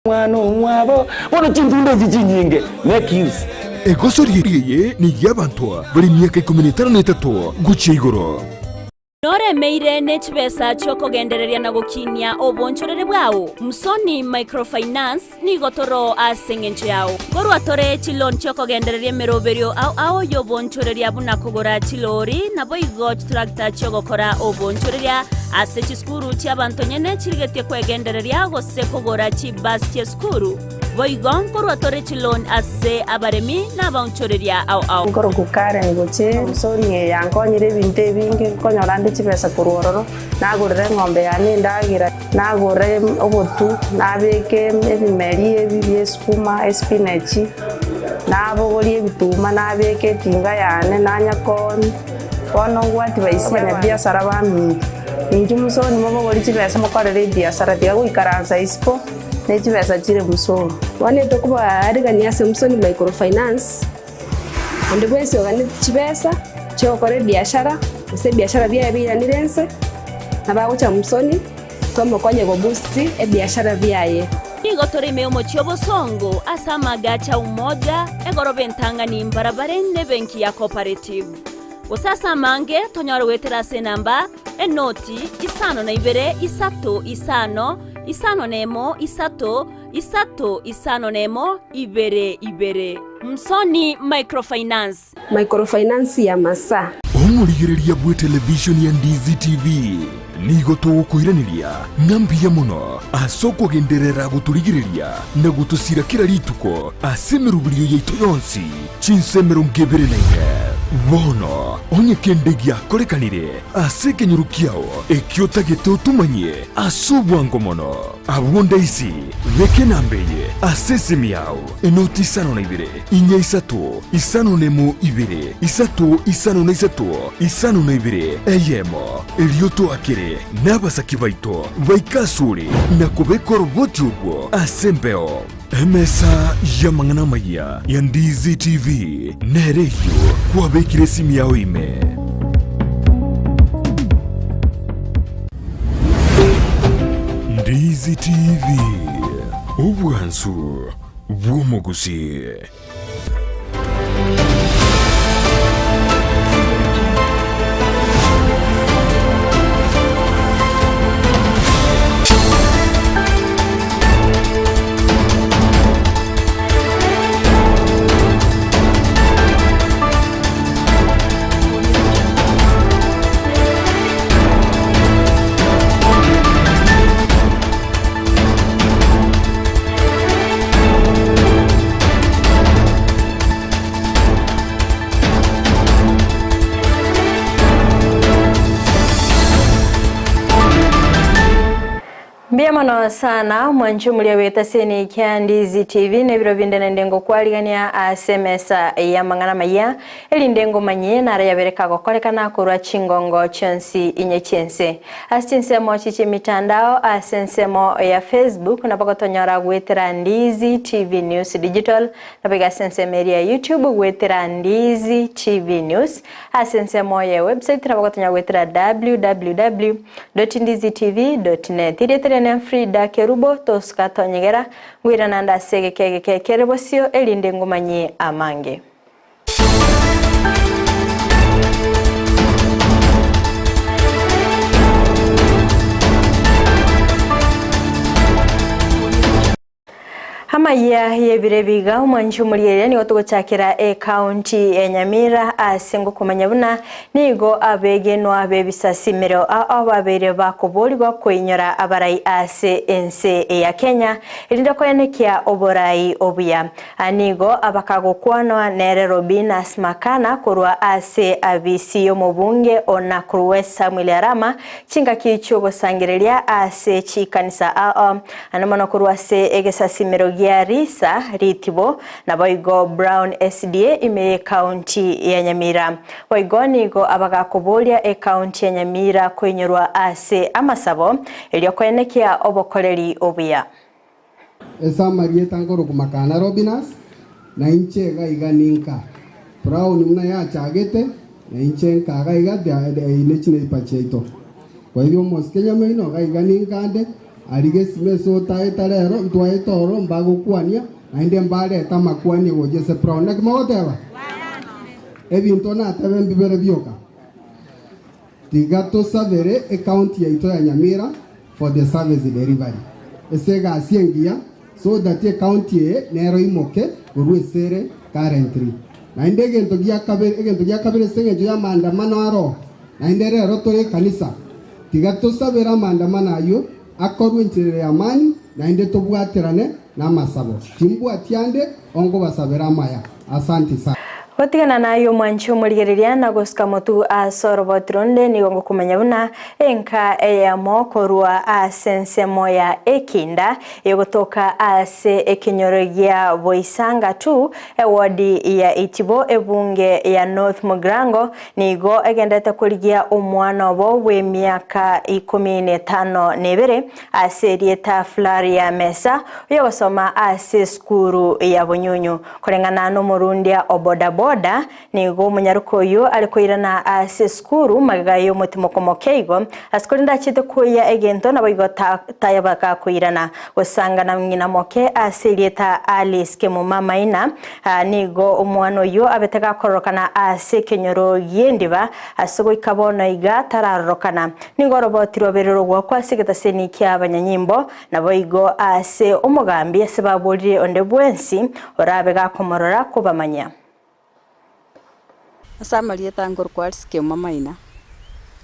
Omwana omwabo, bono chintunda echi chinyinge, make use. Egosori eye ney'abanto bare emiaka ikomi na etano na etato gochia igoro. Noremeire ne chibesa chi'okogendereria na gokinia obonchoreri bwao? Msoni Microfinance nigo toroo ase engencho yao. Korwa tore chiloan chi'okogendereria emeroberio ao ao y'obonchoreria buna kogora chilori naboigo chitractor chi'ogokora obonchoreria ase chisukuru chi'abanto nyene chirigetie kwegendereria gose kogora chibus chi'esukuru. Boigo nkorwa tore chiloan ase abaremi na abaonchoreria ao ao. Nkorokwa Karen gochia Samsoni eye yankonyire ebinto ebinge, nkonyora nde chibesa korwa ororo, nagorera eng'ombe yane endagera, nagora obotu, nabeka ebimeri ebi bia esukuma, espinachi, nabogoria ebituma nabeka etinga yane nanya koonia. Bono ngwati baisia abanyabiasara baminto, inchuo Musoni mobogorie chibesa mokorere ebiasara, tiga goikaransa isiko. ne chibesa chire Musoni. Bono etokobaarigania ase Musoni Microfinance, onde bwensi oganeti chibesa chi'ogokora ebiashara, gose ebiashara biaye biiranire inse, nabo agocha Musoni tomokonye goboost ebiashara biaye. Nigo tore ime y'omochie obosongo ase amagacho a Umoja, egoroba entang'ani mbarabare n'ebenki ya Cooperative. Gose ase amange tonyore goetera ase enamba, enoti, isano na ibere, isato, isano, isano nemo, isato, isato, isano nemo, ibere, ibere. Msoni Microfinance. Microfinance ya Masaa. Omorigereria bw'etelevishoni ya Ndizi TV nigo togokoiraneria ng'a mbuya mono ase okogenderera gotorigereria na gotosira kera rituko ase emeroberio yaito yonsi chinsa 24. Bono onye kende giakorekanire ase ekenyoro kiao ekio otagete otomanyie ase obwango mono, abwo ndaisi beka enamba eye ase esimi yao, enoti isano na ibere, inya isato, isano nemo ibere, isato isano na isato, isano na ibere, eyemo. Erio toakere nabasaki baito baike asore na kobeka oroboti orwo ase embeo. Emesa y'amang'ana amayia ya Ndizi TV nere eyio kwabekire esimi yao ime. Ndizi TV, obwansu bw'omogusii. Mbuya mono sana mwanche omoria bw'etaseni kia Ndizi TV na ebiro binde naende ngokwarigania ase emesa y'amang'ana amayia, erinde ngomanyie naro yabere kagokorekana korwa chingongo chionsi inye chi'ense. Ase chinsemo echi chi'emitandao ase ensemo ya Facebook nabo gotonyora goetera Ndizi TV News Digital, nabo iga ase ensemo eria ya YouTube goetera Ndizi TV News, ase ensemo ye website nabo gotonyora goetera www dot ndizitv dot net. Erieta riane Frida Kerubo, tosuka tonyegera, ngoirana ande ase egeka egeke kere bosio erinde ngomanyie amange. Amayia y'ebiro ebiga omwanchi omorieria nigo togochakera ecounty ya Nyamira ase ngokomanya buna nigo abegenwa b'ebisasimero ao babeire bakoborigwa koinyora abarai ase ense ya Kenya erinde koenekia oborai obuya. Aa nigo abakagokwanwa nere Robinus Makana korwa ase abisi y'omobunge o Nakuru West Samuel Arama chingaki chi'ogosangereria ase chikanisa ao ande mono korwa ase egesasimero gia Risa Ritibo naboigo Brown SDA ime y'ecounty ya Nyamira. Boigo nigo abagakoboria ecounty ya Nyamira koinyorwa ase amasabo erio koenekia obokoreri obuya. Ase amarieta nkorokwa Makana Robinus, na inche iga iga ninka Brown buna yachagete, na inche nka iga iga ine chineighbour chiaito. Kwa hivyo omosike nyamaino iga iga ninka nde. Aria gesima ase otaeta rero, ntwaete ororo, mbagokwania, naende mbarete amakwania gochia ase Brown. Naki mogoteba? Ebinto natebe mbibere bioka. Tiga tosabere ecounty yaito ya Nyamira for the service delivery ase egasi engiya so that ecounty eye nero imoke korwa ase ere currently. Naende egento gia kabere egento gia kabere ase eng'encho ya maandamano aro naende rero tore ekanisa tiga tosabere amaandamano ayio akorwe enchera ya amani naende tobwaterane namasabo. Timbwati ande ongobasabera amaya. Asanti sana. Gotigana naye omwanchi omorigereria na gosuka motu ase oroboti ronde nigo ngokomanya buna enka eyemo korwa ase ensemo ya ekinda egotoka ase ekenyoro gia Boisanga 2 ewodi ya Itibo ebunge ya North Mugirango nigo egenderete korigia omwana obo bw'emiaka 52 ase erieta Flaria Mesa oyogosoma ase esukuru ya Bunyunyu. Koreng'ana n'omorundia o bodaboda nigo omonyaroka oyo are koirana ase esukuru magega y'omotimoko moke igo ase korende achete koiya egento naboigo tayabaka koirana gosangana ng'ina moke ase erieta Alice Kemuma Maina. Nigo omwana oyo abete gakororokana ase ekenyoro gi'endiba ase goika bono iga tararorokana. Nigo oroboti rwaberire rogwakwa ase egetaseni kia abanyanyimbo naboigo ase omogambi ase baborire onde bwensi orabe gakomorora kobamanya. Ase amarieta nkorokwa Alice Kemuma Maina,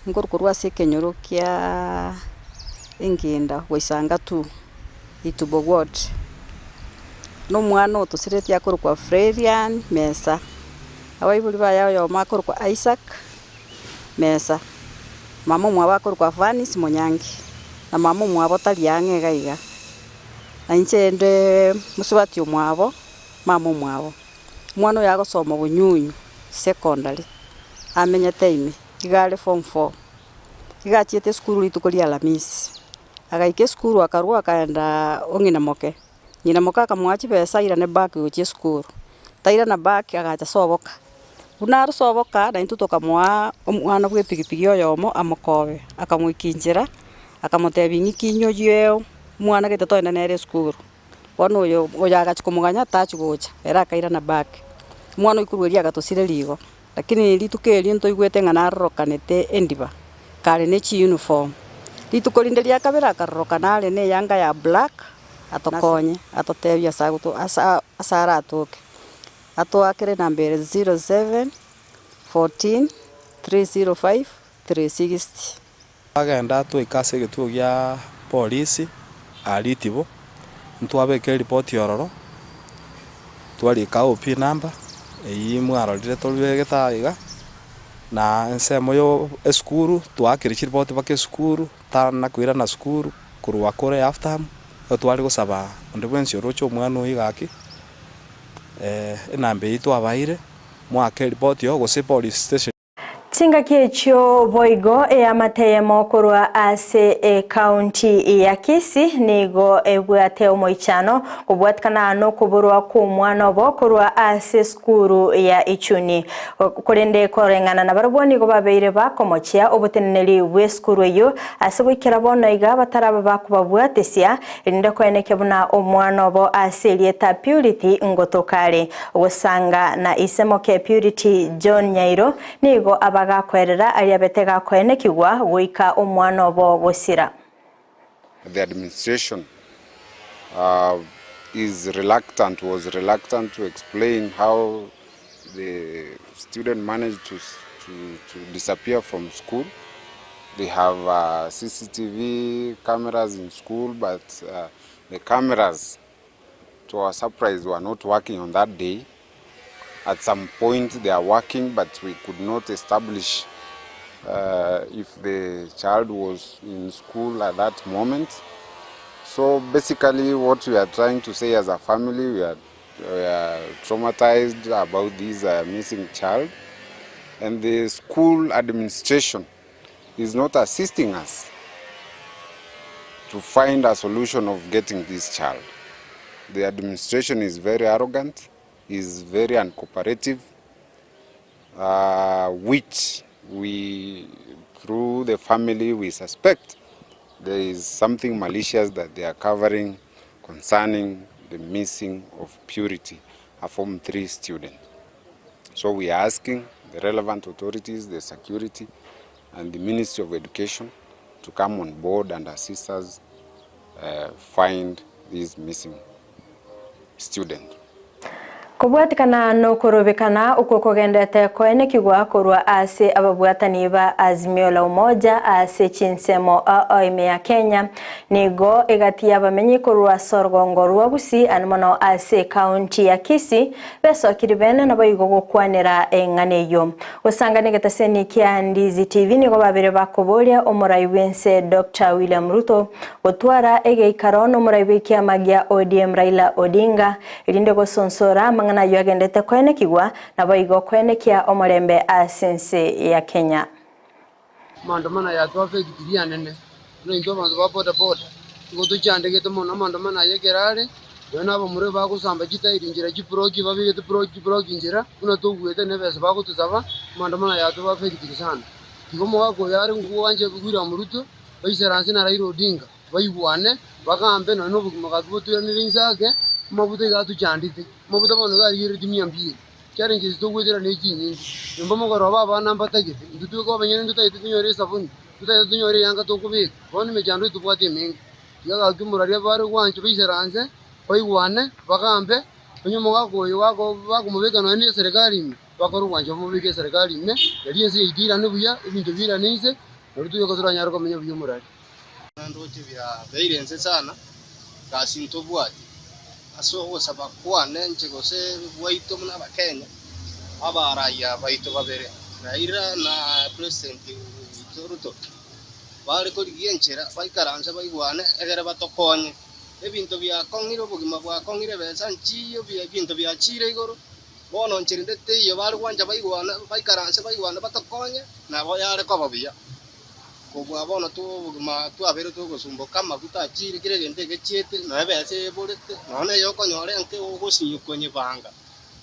nkorukorwa ase ekenyoro kia Engenda Boisanga 2, Itubo ward. Na omwana otosiretie akorokwa Frerian Mesa, abaibori baye oyomo akorokwa Isaac Mesa, mama omwabo akorokwa Vanis Monyangi, na mama omwabo tari ang'e iga iga. Na inche nde mosubati omwabo, mama omwabo. Omwana oyo agosoma Bunyunyu Secondary, amenyete ime, iga are form four. Iga achiete esukuru rituko ria Alhamisi, agaika esukuru akarwa akaenda ong'ina moke, ng'ina moke akamoa chibesa airane back gochia esukuru, tairana back agacha soboka. Buna are soboka naintwe tokamoa omwana bwa epikipiki oyomo amokobe, akamoikia nchera, akamotebia ng'iki inyoyie omwana gete toende nere esukuru. Bono oyo oyo agachia komoganya tachia gocha, ere akairana back. Omwana oyo korwa erio agatosireria igo, lakini rituko erio ntoigwete ng'a narorokanete endiba, kare ne chiuniform. Rituko rinde ria kabere akarorokana are na eyanga ya black, atokonye atotebie ase agoto asa ase aratoke. Atoakere namba ere 07 14 305 360. Agenda twaika ase egetuo gia polisi aria Itibo, ntwabeka eripoti ororo, twarika OP number eywo mwarorire toribegete aa iga, na ensemo ya esukuru twaakire chiripoti mpaka esukuru, tana koirana sukuru korwa kore half term, igo tware gosaba onde bwensi oroche omwana oywo gaki, enamba eywo twabaire, mwake eripoti oo gose police station. Chingaki echio boigo eamate eyemo korwa ase ekaunti ya Kisii nigo ebwate omoichano kobwatikana nokoborwa kw'omwana obo korwa ase esukuru ya Ichuni. Korende koreng'ana nabarabwo nigo babeire bakomochia oboteneneri bw'esukuru eyio ase goikera bono iga bataraba bakobabwatesia erinde koenekia buna omwana obo ase erieta Purity ngotokare. Gosanga na ise moke Purity John Nyairo nigo abagakoerera aria abete gakoenekigwa goika omwana obo gosira. The administration is reluctant, was reluctant to explain how the student managed to, to, to disappear from school. They have CCTV cameras in school, but the cameras, to our surprise, were not working on that day. At some point they are working, but we could not establish if the child was in school at that moment. So basically what we are trying to say as a family, we are traumatized about this missing child, and the school administration is not assisting us to find a solution of getting this child. The administration is very arrogant, is very uncooperative, which we, through the family, we suspect There is something malicious that they are covering concerning the missing of Purity, a Form 3 student. So we are asking the relevant authorities, the security and the Ministry of Education to come on board and assist us uh, find this missing student. Kobwatikana nokorobekana okwo kogendete koenekigwa korwa ase ababwatani ba Azimio la Umoja ase chinsemo ao ime ya Kenya, nigo egati y'abamenyi korwa ase orogongo rwa Gusii ande mono ase ekaunti ya Kisii besokiri bene naboigo gokwanera eng'ana eyio. Gosangana egetaseni kia Ndizi TV nigo babere bakoboria omorai bw'ense Doctor William Ruto gotwara egeikaro nomorai bw'ekiama gia ODM Raila Odinga erinde gosonsora amang'ana ayio agendete koenekigwa, naboigo koenekia omorembe ase ense ya Kenya. Amaandamano aya atwafekitirie anene, buna intwe abanto ba boda boda, nigo tochandegete mono amaandamano aya ekero are, nonya na abamura bagosamba chitairi nchera chiburoki babegete buroki chiburoki nchera, buna toguete na ebesa bagotosaba, amaandamano aya atwafekitirie sana. Igo omogaka oyo are ngwancha William Ruto, baisaranse na Raila Odinga. Baigwane, bagambe nonya nobogima gaki botoiranere inse ake, amabuta iga atochandete. Amabuta bono iga arigereretie mia mbili. Challenges togwetera ne chinyinge. Nyomba mogoroba abana mbatagete, intwe tweka abanyene ntotagete tonyore esabuni, ntotagete tonyore eyanga tokobeka. Bono emechando etobwate emenge. Iga gaki omorwaria bare gwancha baisaranse, baigwane, bagambe, onye omogaka oyo bako bakomobeka nonya ne eserekari ime, bakore ogwancha bamobeke eserekari ime, erio ense yaito eirane buya, ebinto biirane inse, nario toyoka toranyare komenya buya omorari. Ndoche biabeire inse sana, gasi ntobwati. Ase ogosaba kwane inche gose gwaito buna Abakenya, abaraiya baito babere, Raila na President oito Ruto, bare korigia enchera baikaranse baigwane egere batokonye. Ebinto biakong'ire, obogima bwakong'ire, ebesa nchiiyo, ebinto biachire igoro, bono nchera ende teiyo bare gwancha baigwane baikaranse baigwane batokonye, nabo yare koba buya. Kobua bono obogima twabeire togosumboka, amaguta achiire, kera egento egechiete, nonya ebesa eborete, nonya neye okonyora enke ogosinywa konyebanga,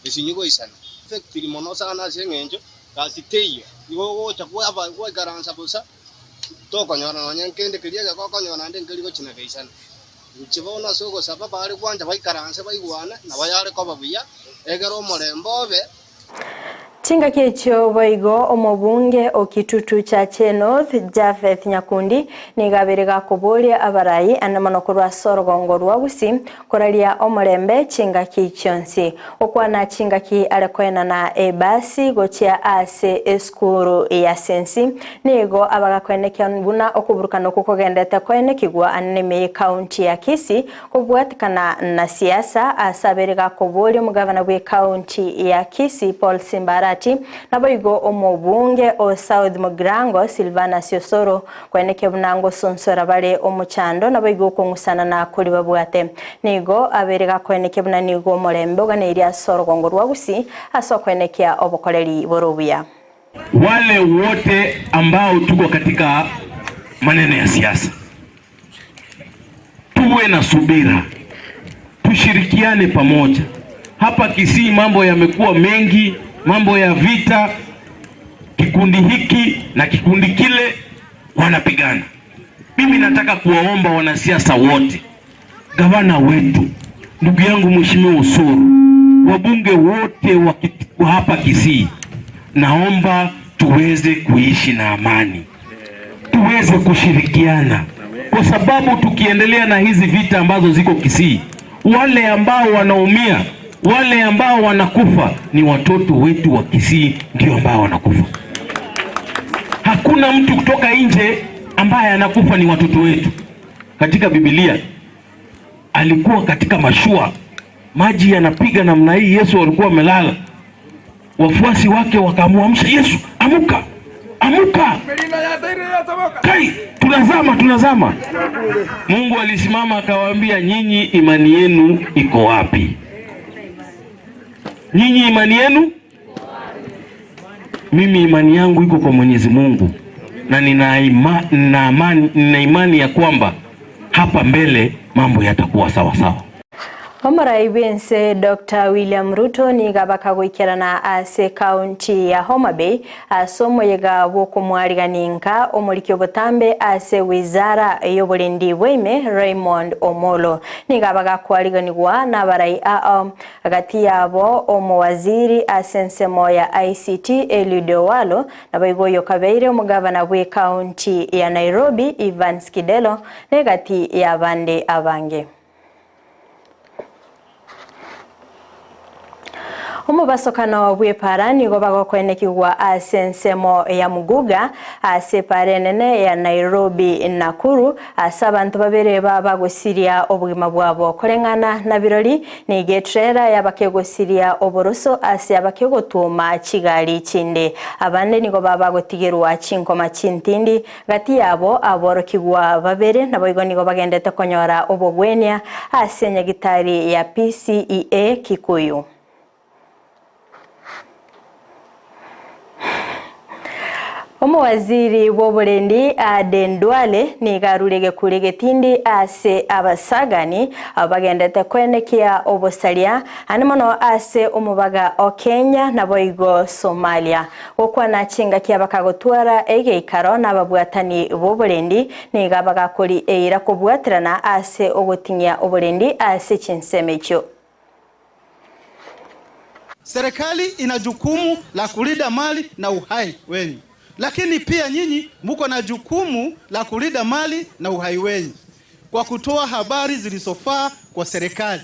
esinywa goisana. Effectiri mono sana ase eng'encho gasi teiyo, igo ogocha kwaba gwaikaransa bosa, tokonyora nonya nkende keria egeke okonyora naende nkeri gochia geisana. Inche bono ase ogosaba bare gwancha baikaranse baigwane, nabo yare koba buya, egere omorembe obe. Chingaki echio boigo omobunge o Kitutu Chache North Japheth Nyakundi nigo abeire gakoboria abarai ande mono korwa ase orogongo rwa Gusii koraria omorembe chingaki chionsi. Gokwana chingaki are koenana ebasi gochia ase esukuru ya Sensi nigo abagakoenekia buna okoburukana okwo kogendete koenekigwa ande nime ye county ya Kisii Kobwatikana na siasa, ase abere gakoboria omogavana bw'ecounty ya Kisii Paul Simbarati, naboigo omobunge o South Mugirango Silvanus Osoro koenekia buna ngosonsora bare omochando naboigo okong'usana na koria babwate. Nigo abere gakoenekia buna nigo omorembe oganeirie ase orogongo rwa Gusii ase okoenekia obokoreri bore obuya. Wale wote ambao tuko katika maneno ya siasa tuwe na subira, tushirikiane pamoja. Hapa Kisii mambo yamekuwa mengi, mambo ya vita, kikundi hiki na kikundi kile wanapigana. Mimi nataka kuwaomba wanasiasa wote, gavana wetu, ndugu yangu Mheshimiwa Osoro, wabunge wote wa hapa Kisii, naomba tuweze kuishi na amani, tuweze kushirikiana, kwa sababu tukiendelea na hizi vita ambazo ziko Kisii, wale ambao wanaumia, wale ambao wanakufa ni watoto wetu wa Kisii, ndio ambao wanakufa. Hakuna mtu kutoka nje ambaye anakufa, ni watoto wetu. Katika Biblia alikuwa katika mashua, maji yanapiga namna hii, Yesu alikuwa amelala, wafuasi wake wakamwamsha Yesu, amuka, amuka, kai, tunazama, tunazama. Mungu alisimama akawaambia, nyinyi imani yenu iko wapi? Nyinyi imani yenu? Mimi imani yangu iko kwa Mwenyezi Mungu na nina ima, nina amani, nina imani ya kwamba hapa mbele mambo yatakuwa sawa sawa. Omorai bw'ense Doctor William Ruto nigo abakagoikerana ase ekaunti ya Homa Bay ase omoyega bw'okomwariganinka omoriki obotambe ase wizara y'oborendi bwaime Raymond Omolo. Nigo abagakwariganigwa nabarai ao gati yabo omowaziri ase ensemo ya ICT Eliud Owalo naboigo oyokabeire omogavana bw'ekaunti ya Nairobi Evans Kidero negati y'abande abange. Omobasokano bw'epaara nigo bagokoenekigwa ase ensemo ya Muguga ase epaara enene ya Nairobi Nakuru ase abanto babere bagosiria obogima bwabo koreng'ana na birori nigo etrailer yabakegosiria oboroso ase abakegotwoma chigari chinde. Abande nigo babagotigerwa chinkoma chintindi Gati yabo aborokigwa babere naboigo nigo bagendete konyora obogwenia ase nyagitari ya PCEA Kikuyu. Omowaziri bw'oborendi Aden Duale nigo arure egekuri egetindi ase abasagani abwo bagendete koenekia obosaria ande mono ase omobaga o Kenya naboigo Somalia. Gokwana chingaki abakagotwara egeikaro na ababwatani b'oborendi, nigo abagakori eira kobwaterana ase ogoting'ia oborendi ase chinsemo echio. Serikali ina jukumu la kulinda mali na uhai wenyu, lakini pia nyinyi muko na jukumu la kulinda mali na uhai wenyu kwa kutoa habari zilizofaa kwa serikali,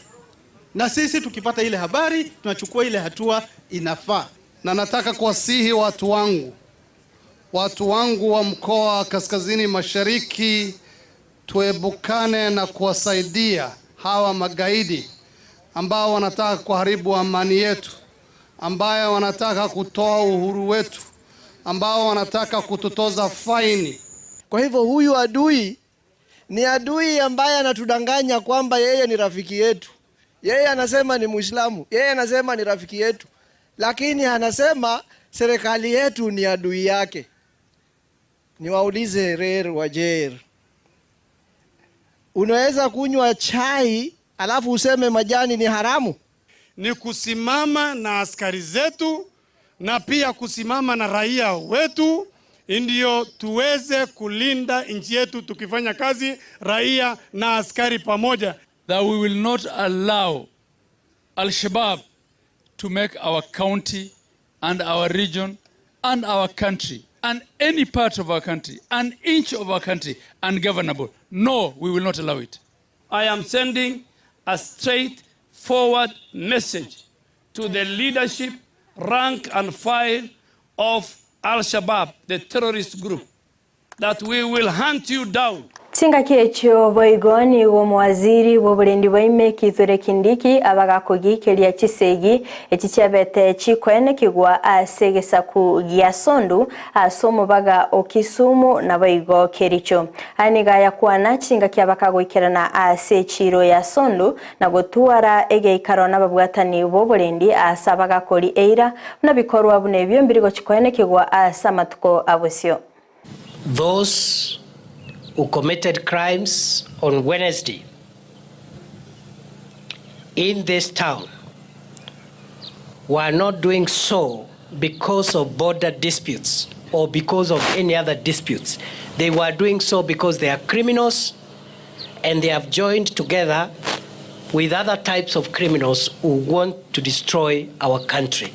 na sisi tukipata ile habari tunachukua ile hatua inafaa. Na nataka kuwasihi watu wangu, watu wangu wa mkoa wa Kaskazini Mashariki, tuebukane na kuwasaidia hawa magaidi ambao wanataka kuharibu amani yetu, ambayo wanataka kutoa uhuru wetu, ambao wanataka kututoza faini. Kwa hivyo huyu adui ni adui ambaye anatudanganya kwamba yeye ni rafiki yetu. Yeye anasema ni Muislamu, yeye anasema ni rafiki yetu, lakini anasema serikali yetu ni adui yake. Niwaulize rer Wajir, unaweza kunywa chai alafu useme majani ni haramu? Ni kusimama na askari zetu na pia kusimama na raia wetu, ndio tuweze kulinda nchi yetu, tukifanya kazi raia na askari pamoja. That we will not allow Al-Shabaab to make our county and our region and our country and any part of our country, an inch of our country ungovernable. No, we will not allow it. I am sending a straightforward message to the leadership, rank and file of Al-Shabaab, the terrorist group, that we will hunt you down. Chingaki echio boigo nigo omowaziri bw'oborendi bwaime Kithure Kindiki abagakogikeria chisegi echi chiabete chikoenekigwa ase egesaku gia Sondu ase omobaga o Kisumu naboigo Kericho. Aya nigo ayakwana chingaki abakagoikerana ase echiro ya Sondu na gotwara egeikaro nababwatani b'oborendi ase abagakori eira buna bikorwa buna ebio mbiri gochikoenekigwa ase amatuko abosio. Those who committed crimes on Wednesday in this town were not doing so because of border disputes or because of any other disputes. They were doing so because they are criminals and they have joined together with other types of criminals who want to destroy our country.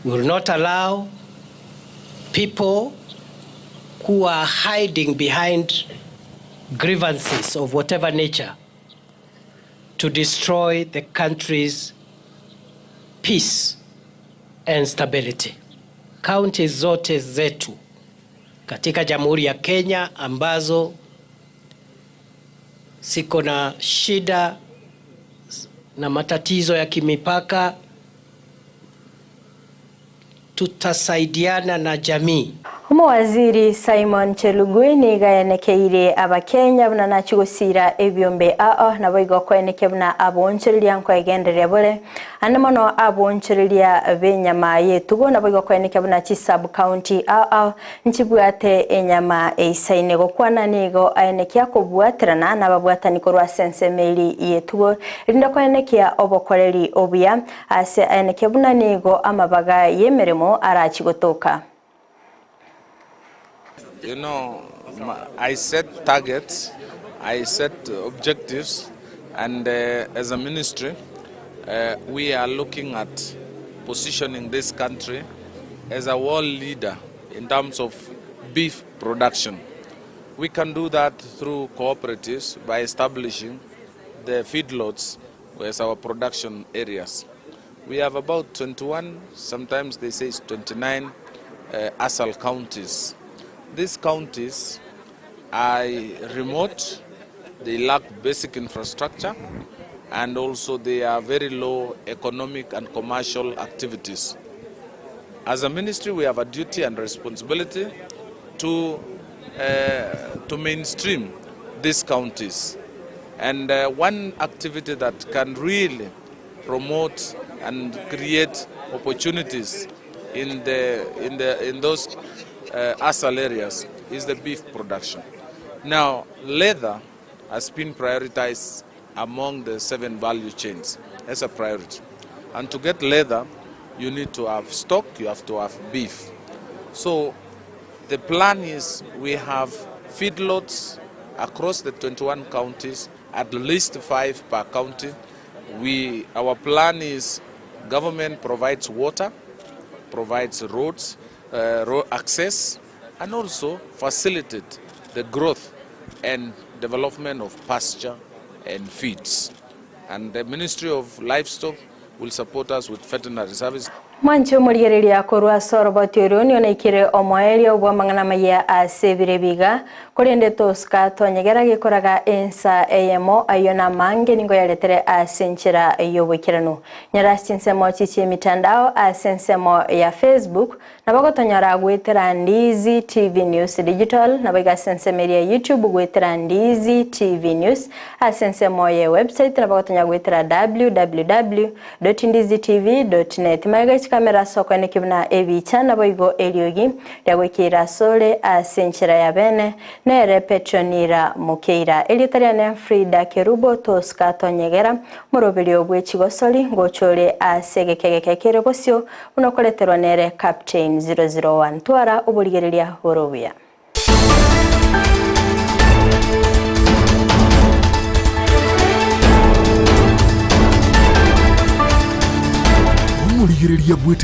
We will not allow people who are hiding behind grievances of whatever nature to destroy the country's peace and stability. Kaunti zote zetu katika Jamhuri ya Kenya ambazo siko na shida na matatizo ya kimipaka, tutasaidiana na jamii. Omowaziri Simon Chelugui nigo aenekeire Abakenya buna nachigosira ebiombe ao naboigo koenekia buna abonchoreria nkoegendereria bore. Ande mono abonchoreria b'enyama y'etugo naboigo koenekia buna chisub county ao ao nchibwate enyama eisaine. Gokwana nigo aenekia kobwaterana nababwatani korwa ase ensemo eri y'etugo erinde koenekia obokoreri obuya ase aenekia buna nigo amabaga y'emeremo arachi gotoka. You know, I set targets, I set objectives, and uh, as a ministry, uh, we are looking at positioning this country as a world leader in terms of beef production. We can do that through cooperatives by establishing the feedlots as our production areas. We have about 21, sometimes they say it's 29 uh, ASAL counties. These counties are remote, they lack basic infrastructure, and also they are very low economic and commercial activities. As a ministry, we have a duty and responsibility to, uh, to mainstream these counties. And uh, one activity that can really promote and create opportunities in, the, in, the, in those uh, ASAL areas is the beef production. Now, leather has been prioritized among the seven value chains as a priority. And to get leather, you need to have stock, you have to have beef. So the plan is we have feedlots across the 21 counties, at least five per county. We, our plan is government provides water, provides roads, road access, and also facilitate the growth and development of pasture and feeds. And the Ministry of Livestock will support us with veterinary service. Mwanche omorigereria korwa ase oroboti orio nionaikire omoerio bwa amang'ana maya ase ebire biga korende tosika twanyegera gekoraga ensa eyemo ayo na mange nigo yaretere ase enchera y'oboikeranu nyora ase chinsemo chichia emitandao ase ensemo ya Facebook nabo gotonyora gwetera Ndizi TV News Digital nabo iga ase ensemo eria ya YouTube gwetera Ndizi TV News ase ensemo ya website nabo gotonyora gwetera www.ndizitv.net magega chikamera ase okoeneki buna ebicha nabo igo eriogi riagoikera asore ase enchera ya bene nere Petronira Mukeira erieta riane Frida Kerubo Tosika Tonyegera moroberio bwe chigosori ngochore ase egekegeke kere bosio buna okoreterwa nere Captain 001 twara oborigereria borobuya. Omorigereria bwe.